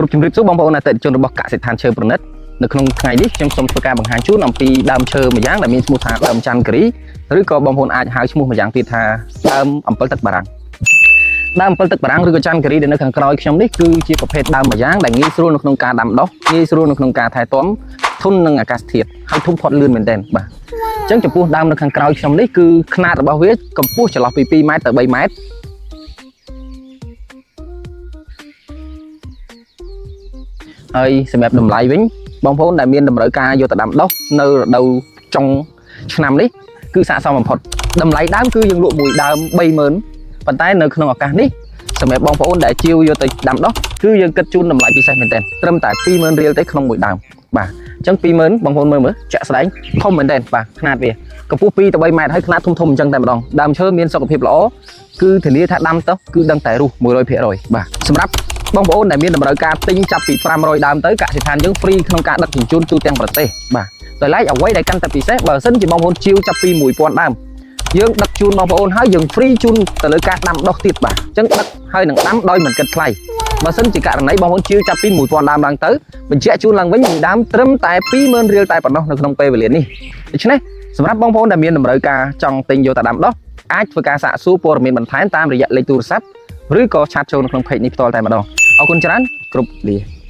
គ្រប់ជំរាបសួរបងប្អូនអតិថិជនរបស់កសិដ្ឋានឈើប្រណិតនៅក្នុងថ្ងៃនេះខ្ញុំសូមធ្វើការបង្ហាញជូនអំពីដើមឈើមួយយ៉ាងដែលមានឈ្មោះថាដើមច័ន្ទគិរីឬក៏បងប្អូនអាចហៅឈ្មោះមួយយ៉ាងទៀតថាដើមអំពិលទឹកបារាំងដើមអំពិលទឹកបារាំងឬក៏ច័ន្ទគិរីដែលនៅខាងក្រោយខ្ញុំនេះគឺជាប្រភេទដើមមួយយ៉ាងដែលងាយស្រួលនៅក្នុងការដាំដុះងាយស្រួលនៅក្នុងការថែទាំធន់នឹងអាកាសធាតុហើយធំធាត់លឿនមែនទែនបាទអញ្ចឹងចំពោះដើមនៅខាងក្រោយខ្ញុំនេះគឺខ្នាតរបស់វាកម្ពស់ចន្លោះពី2ម៉ែត្រទៅ3ម៉ែត្រ ហើយសម្រាប់តម្លៃវិញបងប្អូនដែលមានតម្រូវការយកទៅដាំដុះនៅរដូវចុងឆ្នាំនេះគឺស័ក្តិសមបំផុតតម្លៃដើមគឺយើងលក់មួយដើម30000ប៉ុន្តែនៅក្នុងឱកាសនេះសម្រាប់បងប្អូនដែលជាវយកទៅដាំដុះគឺយើងគិតជូនតម្លៃពិសេសមែនទែនត្រឹមតែ20000រៀលទេក្នុងមួយដើមបាទអញ្ចឹង20000បងប្អូនមើលមើលចាក់ស្ដែងធំមែនទែនបាទខ្នាតវាកម្ពស់2ទៅ3ម៉ែត្រហើយខ្នាតធំធំអញ្ចឹងតែម្ដងដើមឈើមានសុខភាពល្អគឺធានាថាដាំទៅគឺដឹងតែរស់100%បាទសម្រាប់ បងប្អូនដែលមានតម្រូវការទិញចាប់ពី500ដើមទៅកសិដ្ឋានយើង free ក្នុងការដឹកជញ្ជូនទូទាំងប្រទេសបាទដោយឡែកអ្វីដែលកាន់តែពិសេសបើសិនជាបងប្អូនជាវចាប់ពី1000ដើមយើងដឹកជូនបងប្អូនហើយយើង free ជូនទៅលើការដាំដុះទៀតបាទអញ្ចឹងដឹកហើយនឹងដាំដោយមិនគិតថ្លៃបើសិនជាករណីបងប្អូនជាវចាប់ពី1000ដើមឡើងទៅបញ្ជាក់ជូនឡើងវិញមួយដើមត្រឹមតែ20000រៀលតែប៉ុណ្ណោះនៅក្នុងពេលវេលានេះដូច្នេះសម្រាប់បងប្អូនដែលមានតម្រូវការចង់ទិញយកទៅដាំដុះអាចធ្វើការសាកសួរព័ត៌មានបន្ថែមតាមរយៈលេខទូរស័ព្ទឬក៏ឆាតចូលនៅក្នុង page នេះផ្ទាល់តែម្ដង អរគុណច្រើនគ្រប់លា